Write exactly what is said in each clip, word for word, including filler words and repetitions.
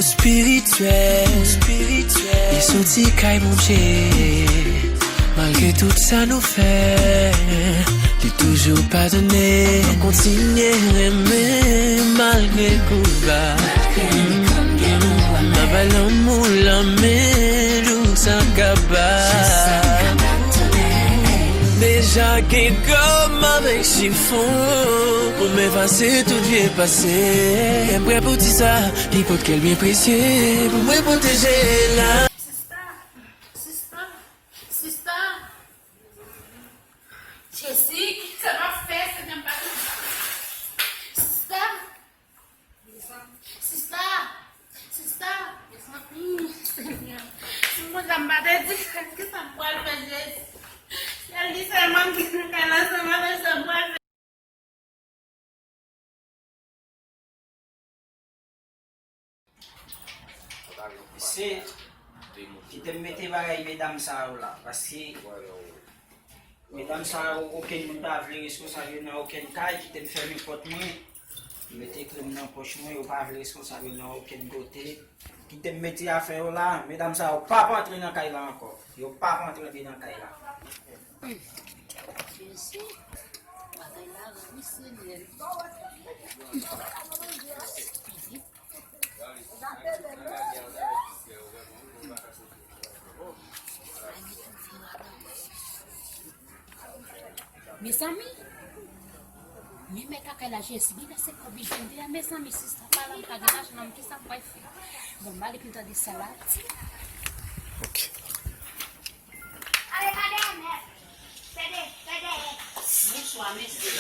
Spirityèl, spirityèl. Li soti kay Bondye. Malgre tout sa nou fè, li toujou padone. Nou kontinye renmen malgre kou l ba. N ap bay lanmou lanmen jou sa kaba. Deja gen gòm avèk chifon pou m efase tout vye pase. M prè pou di sa, li pot kè l byen presye pou mwen pwoteje la. Sista, sista, sista. Jezi, kisa m ap fè, Senyè, m pa konn. Sista, sista, sista. Mezanmi, Senyè, si m konn sa m pa te di, kisa m pral fè, Jezi? Sèl li sèlman ki nan kay la, sa m ap fè, sa m pral fè. Se, kite m mete bagay medam sa yo la, paske medam sa yo, okenn moun pa vle responsab yo nan okenn kay, kite m fèmen pòt mwen, mete kle m nan pòch mwen, yo pa vle responsab yo nan okenn kote. Kite m mete afè yo la, medam sa yo p ap antre nan kay la ankò. Yo p ap antre nan kay la. Jezi, bagay la ran wi, Senyè. Mezanmi, men mèt lakay la, Jezi, li lèse kòb li jwenn de a, mezanmi, sista pa la, m pa gen lajan nan men, kisa m pral fè? Bon, m ale pou m tande sa l ap di. Ok. Bonswa, mesye.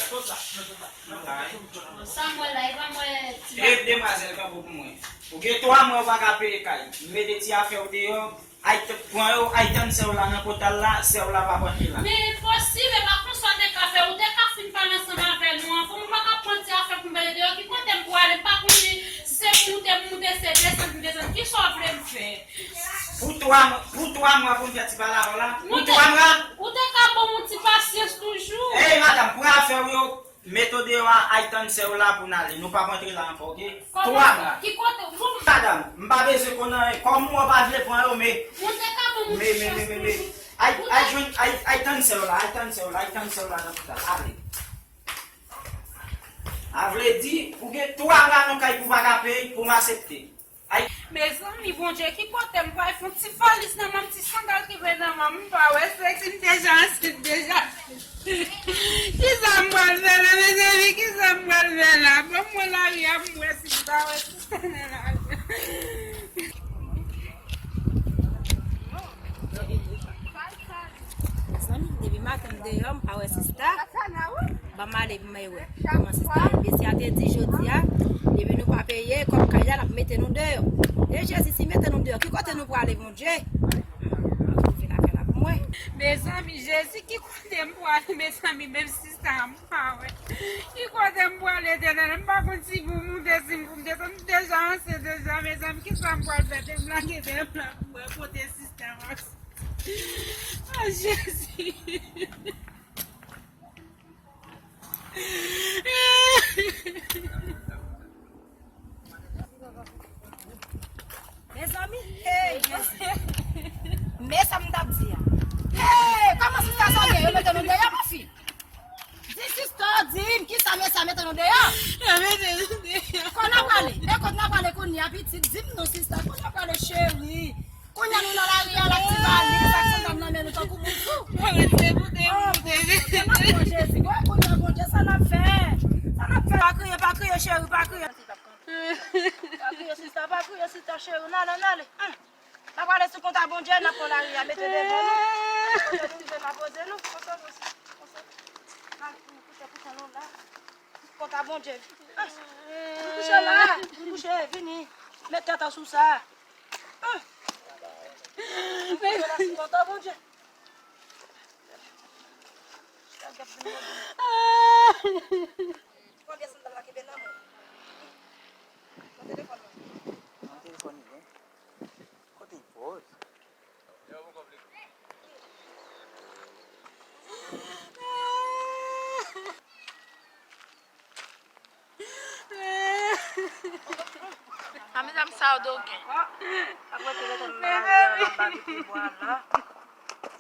Sa m wè la, e pa m wè ti... E, demwazèl, kanpe pou mwen. Ou gen twa mwa ou pa ka peye kay. M mete ti afè w deyò. Ay t-, pran yo, ay tann sè w la nan pòtay la, sè w la p ap antre la. Men enposib, e pa konsa w te ka fè, ou te ka fin pale ansanm avè nou anvan, ou pa ka pran ti afè pou m mete deyò, ki kote m pou ale, m pa konnen si se moute m moute, se desann m desann, kisa w vle m fè? Pou twa, pou twa mwa pou m fè ti pale avè w la, pou twa mwa. Ou te ka ban m yon ti pasyans toujou. Ey, madanm, pran afè w yo. Mete w deyò a, ay tann sè w la pou n ale. Nou p ap antre la ankò, oke? Twa mwa. Ki kote? Madanm, m pa bezwen konn anyen. Kòm ou pa vle pran yo, men. Mwen te ka ban m yon ti chans toujou. Ay, ay jwenn, ay, ay tann sè w la, ay tann sè w la, ay tann sè w la nan pòtay la. Ale. A vle di, ou gen twa mwa nan kay pou w pa ka peye, pou m aksepte. Ay. Mezanmi, Bondye, ki kote m pral fè yon ti valis nan men m, ti sandal ki vle nan men m, m pa wè, se si m deja ansent deja. Kisa m pral fè la, mezanmi, kisa m pral fè la? Ban m wè lari a, m wè si m pa wè ti sandal la. Mezanmi, depi maten m deyò, m pa wè sista. Ban m ale pou m al wè kòman sista ye. Mesye a te di jodi a, depi nou pa peye kòb kay la, l ap mete nou deyò. E Jezi, si mete nou deyò, ki kote nou prale, Bondye? Rive lakay la pou mwen. Mezanmi, Jezi, ki kote m prale, mezanmi, menm sista a m pa wè. Ki kote m prale, Etènèl? M pa konn si pou m moute, si m pou m desann, m deja ansent deja, mezanmi, kisa m pral fè? Te m lage deyò la pou mwen, kote sista a? A, Jezi. Mezanmi, hey, Jezi. Men sa m t ap di a. Hey, kòman sista sa w ye? Yo mete nou deyò, mon fi. Di sista, di m, kisa mesye a mete nou deyò? Yo mete nou deyò. Kote n a prale? E kote n a prale kounye a, pitit? Di m non, sista, kote n a prale, cheri? Kounye a nou nan lari a, l ak ti valiz, ak sandal nan men nou, tankou moun fou. Mwen rete pou te moute. Oh, Jezi, kounye a, Bondye, sa n ap fè? Sa n ap fè? Pa kriye, pa kriye, cheri, pa kriye. Pa kriye, sista, pa kriye, sista, cheri, n ale, n ale. Hum. N ap prale sou kont a Bondye, n ap pran lari a, mete devan nou. Kote nou rive, n a poze nou. Konsa, konsa, konsa. N al pou kote, kote nou la. Kont a Bondye. Ah, nou kouche la, nou kouche, vini. Met tèt ou sou sa. Ah. Nou kouche la, sou kont a Bondye. Pran vye sandal la, kenbe nan men w. Pran telefòn nan. Pran telefòn li, wi. Kote l pòz? A, mezanmi, Sa w do gen. Apre te rete nan lari a, nan ba de pye bwa la.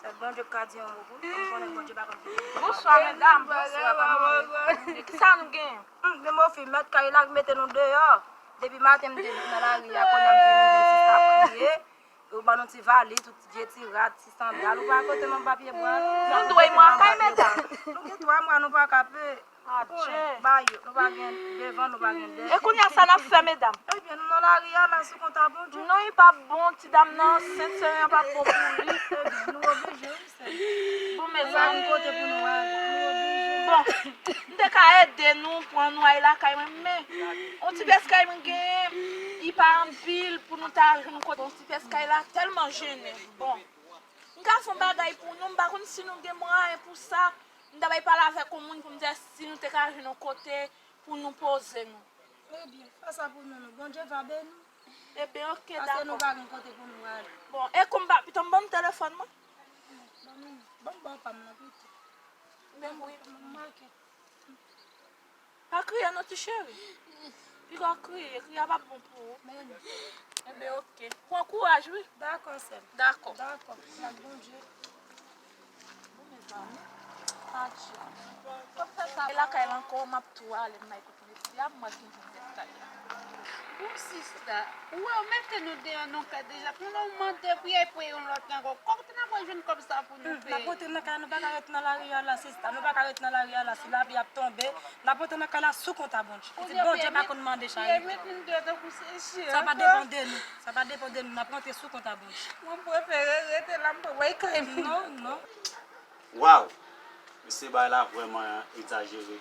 Sèl Bondye k ka di yon mo pou m konnen Bondye pa konn fini. Bonswa, medam. Bonswa, kòman w ye? Kisa nou gen? Hmm, men mo fi, mèt kay la k mete nou deyò. Depi maten m te nan lari a, kounye a m vini, vin sista kriye. Yo ban nou ti valiz, tout ti vye ti rad, ti sandal. Ou pa kote nan papye bwa. Nou dwe mwa kay, medam. Nou gen twa mwa, nou pa ka peye. Adje. Ba yo, nou pa gen devan, nou pa gen dèyè. E kounye a sa n ap fè, medam? Ebyen, nou nan lari a la sou kont a Bondye. Non, li p ap bon, ti dam nan ansent, se yon p ap bon pou li. Ebyen, nou oblije, wi, sè. Bon, nou pa gen kote pou nou ale, nou oblije. Bon, m te ka ede nou, pran nou al lakay mwen, men yon ti pyès kay mwen genyen, li pa anpil pou nou ta jwenn kote. Yon ti pyès kay la tèlman jennen. Bon, m ka fè yon bagay pou nou, m pa konn si nou gen mwayen pou sa. M ta bay pale avèk yon moun pou m di si nou te ka jwenn yon kote pou nou poze nou. Ebyen, fè sa pou nou, non. Bondye va beni. Ebyen, oke, dakò. Paske nou pa gen kote pou nou ale. Bon, e kou m pa, pito m ban m telefòn mwen? Ban m, ban m ba w pa m nan pito. Men wi. Ban m make. Pa kriye non, ti cheri. Piga w kriye, kriye a p ap bon pou ou. Men. Enben, oke. Pran kouraj, wi. Dakò, sè m. Dakò. Dakò. Ak Bondye. Bon, mezanmi. Adje. Kòm fè sa, e lakay la ankò, m ap tou ale, m bay kout mesye a, m wè ki jan l fè kay la. Bon, sista, ou wè, ou mete nou deyò nan kay deja. Pou nou mande pou y al peye yon lòt kay ankò. Kòb, kote n ap jwenn kòb sa pou nou peye? Hmm, n ap rantre nan kay, nou pa ka ret nan lari a la, sista. Nou pa ka ret nan lari a la. Si lapli ap tonbe, n ap rantre nan kay la sou kont a Bondye. Pitit Bondye pa konn mande charite. Sa pa depann de nou. Sa pa depann de nou. N ap rantre sou kont a Bondye. Mwen prefere rete la, m pa wè kay mwen. Non, non. Waw! Mesye, bagay la vrèman egzajere.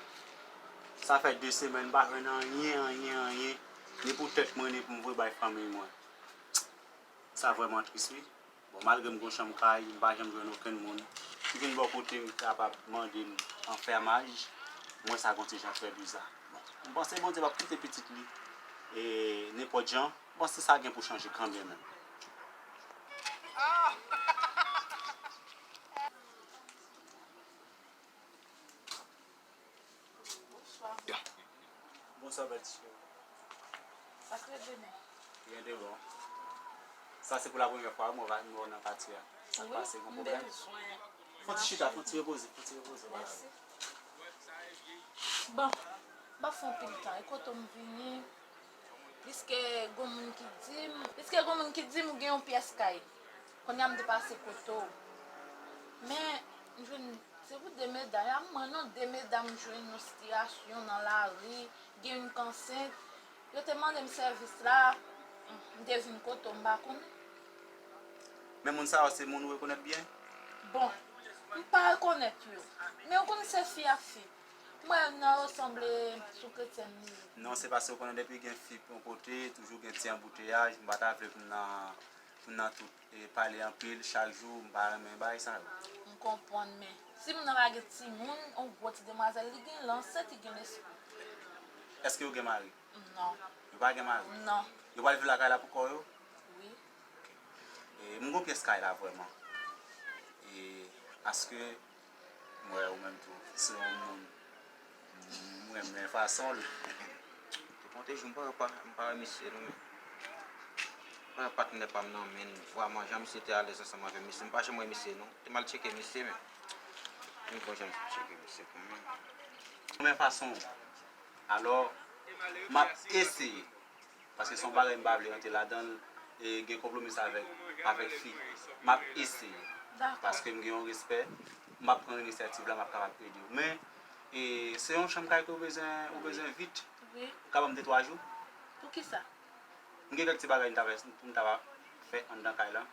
Sa fè de semèn m pa jwenn anyen, anyen, anyen. Ni pou tèt mwen, ni pou m voye bay fanmiy mwen. Sa vrèman tris, wi. Bon, malgre m gon chanm kay, m pa janm jwenn okenn moun ki vin bò kote m kapab mande m anfèmaj. Mwen sa gon ti jan trè biza. Bon, m panse Bondye p ap kite pitit li, e, nenpòt jan. M panse sa gen pou chanje kanmenm. Bonswa. Bonswa, bèl ti cheri. Sa k rele men? Byen de bon. Sa se pou la premyè fwa mwen va, mwen nan katye a. Sa k pase, gon pwoblèm? Fon ti chita, fon ti repoze, fon ti repoze. Mèsi. Bon, m pa fè anpil tan. E kote m vini, piske gon moun ki di m, piske gon moun ki di m ou gen yon pyès kay. Kounye a m te pase kote w. Men, m jwenn, se pou de medam, a mwen non, de medam jwenn yon sitiyasyon nan lari, gen youn k ansent. Yo te mande m sèvis la, m te vin kote w, m pa konnen. Men moun sa yo se moun ou rekonèt byen? Bon, m pa rekonèt yo. Men ou konnen se fi ak fi. M wè youn nan yo sanble sou kretyèn li ye. Non, se paske ou konnen depi gen fi yon kote, toujou gen ti anbouteyaj, m pa ta vle pou m nan, pou m nan tout, e, pale anpil, chak jou, m pa renmen bagay sa yo. M konprann, men si moun nan pa gen timoun, yon gwo ti demwazèl, li gen lansèt, li gen lespri. Èske yo gen mari? Non. Yo pa gen mari? Non. Yo pral viv lakay la pou kò yo? Wi. E, m gon pyès kay la vrèman. E, aske m wè ou menm tou, se yon moun m renmen fason l. Te konte jou m pa wè pa, m pa wè misye non, men. M pa wè patnè pa m nan, men vwa m jan misye te alèz ansanm avè misye, m pa janm wè misye non. Te m al tcheke misye, men. M gon jan m tcheke misye kanmenm. Renmen fason w. Alò, m ap eseye. Paske se yon bagay m pa vle rantre ladan l, e gen konpwomis avèk, avèk fi. M ap eseye. Dakò. Paske m gen yon respè, m ap pran inisyativ la, m ap kapab ede w. Men, e, se yon chanm kay ke w bezwen, ou bezwen vit. Wi. Ou ka ban m de twa jou? Poukisa? M gen kèk ti bagay m ta fè, pou m ta fè anndan kay la.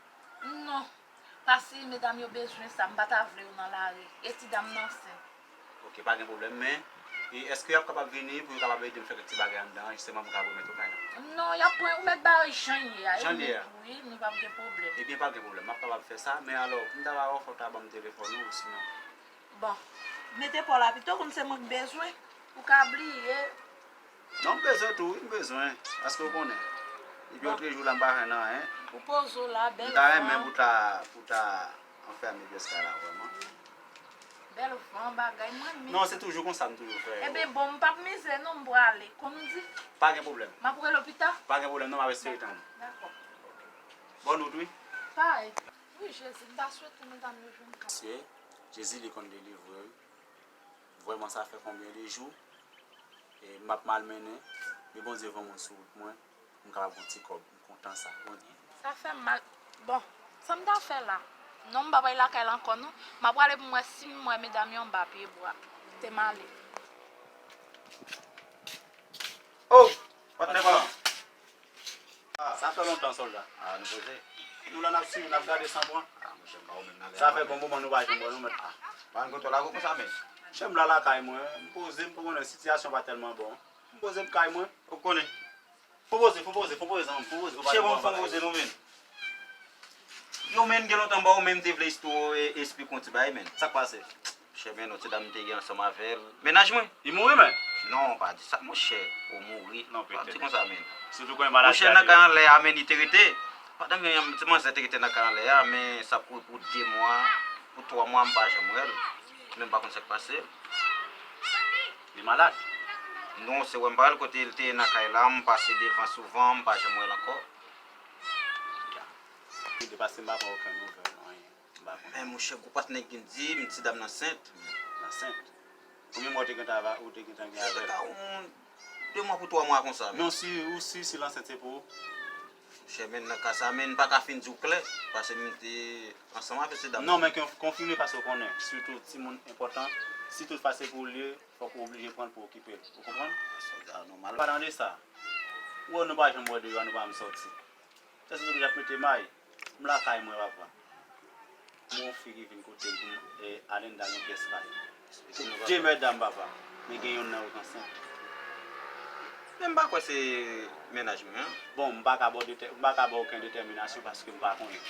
Non. Paske medam yo bezwen sa, m pa ta vle yo nan lari. E ti dam nan ansent. Ok, pa gen pwoblèm, men, e, èske y ap kapab vini pou yo kapab ede m fè kèk ti bagay anndan an, jisteman pou m kapab remèt yo kay la? Non, y ap pran, ou mèt ba yo jan l ye a. Jan l ye a? Wi, nou p ap gen pwoblèm. Ebyen, pa gen pwoblèm, m ap kapab fè sa, men alò, pou m ta ba w, fò w ta ban m telefòn ou, sinon. Bon, mete pa w la pito, kòm se mwen k bezwen, ou ka bliye. Non, m bezwen tou, wi, m bezwen. Paske w konnen. Depi yon trè jou la, m pa jwenn anyen. Ou poze w la, bèl. M ta renmen pou ta, pou ta anfèmen pyès kay la, vrèman. Bèl van bagay, mwen mize. Non, se toujou konsa m toujou fè yo. Ebyen, bon, m p ap mize non, m prale. Konn ou di? Pa gen pwoblèm. M ap rele w pita? Pa gen pwoblèm, non, m ap espere tann ou. Dakò. Bòn wout, wi. Parèy. Wi, Jezi, m ta swete medam yo jwenn kay. Mesye, Jezi li konn delivre, wi. Vrèman, sa fè konbyen de jou, e m ap malmennen, men Bondye voye moun sou wout mwen, m kapab gon ti kòb, m kontan sa, Bondye. Sa fè m mal. Bon, sa m ta fè la? Non, m pa pral lakay la ankò, non. M ap prale pou m wè si m wè medam yo anba pye bwa. Kite m ale. Oh! Patnè pa. Ah, sa fè lontan, sòlda. Ah, nou poze. Nou la n ap swiv, n ap gade san pran. Ah, monchè, m pa ou menm nan lè a. Sa fè bon moman nou pa jwenn bò nou mèt. Ah, pa n konn twò lago konsa, men. Monchè, m la lakay mwen, m poze, m konnen sitiyasyon pa tèlman bon. M poze m kay mwen. Ou konnen. Fon poze, fon poze, fon poze, zanmi m, fon poze, fon poze, fon poze, non, men. Yo, men, gen lontan m pa ou menm te vle esplike yon ti bagay, men. Sa k pase? Monchè, men, yon ti dam m te gen ansanm avè l. Mennaj mwen? Li mouri, men? Non, pa di sa, monchè. Ou mouri. Non, pa di konsa, men. Sitou kon maladi. Monchè, nan kay anlè a, men, li te rete. Pandan gen yon ti manzè te rete nan kay anlè a, men sa kouri pou de mwa, pou twa mwa, m pa janm wè l. Men m pa konn sa k pase l. Li malad? Non, se wè m pa wè l kote l te ye nan kay la, m pase devan souvan, m pa janm wè l ankò. Li te pase, m pa pran okenn nouvèl, anyen. M pa konnen. Men monchè, gwo patnè ki di m ti dam nan ansent. Ansent? Konbyen mwa ou te gentan ava-, ou te gentan gen avè l? Sa ka yon de mwa pou twa mwa konsa, men. Men ou si, ou si, si l ansent se pou ou? Monchè, men nan ka sa, men m pa ka fin di w klè, paske m te ansanm avè ti dam nan. Non, men konfime paske w konnen, sitou timoun enpòtan, si tout fwa se pou ou l ye, fòk ou oblije pran l pou okipe l. Ou konprann? Sa nòmal. Padan de sa, ou wè nou pa janm wè deyò a, nou pa janm sòti. Èske nou deja mete may? M lakay mwen, papa. Mwen yon fi ki vin kote m pou m, e, al anndan yon pyès kay. De medam, papa. Men gen yonn nan yo k ansent. Men m pa kwè se mennaj mwen an. Bon, m pa ka ba w detè-, m pa ka ba w okenn detèminasyon paske m pa konnen.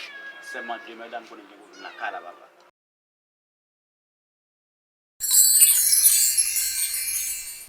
Sèlman de medam konnen m gen kote m lakay la, papa.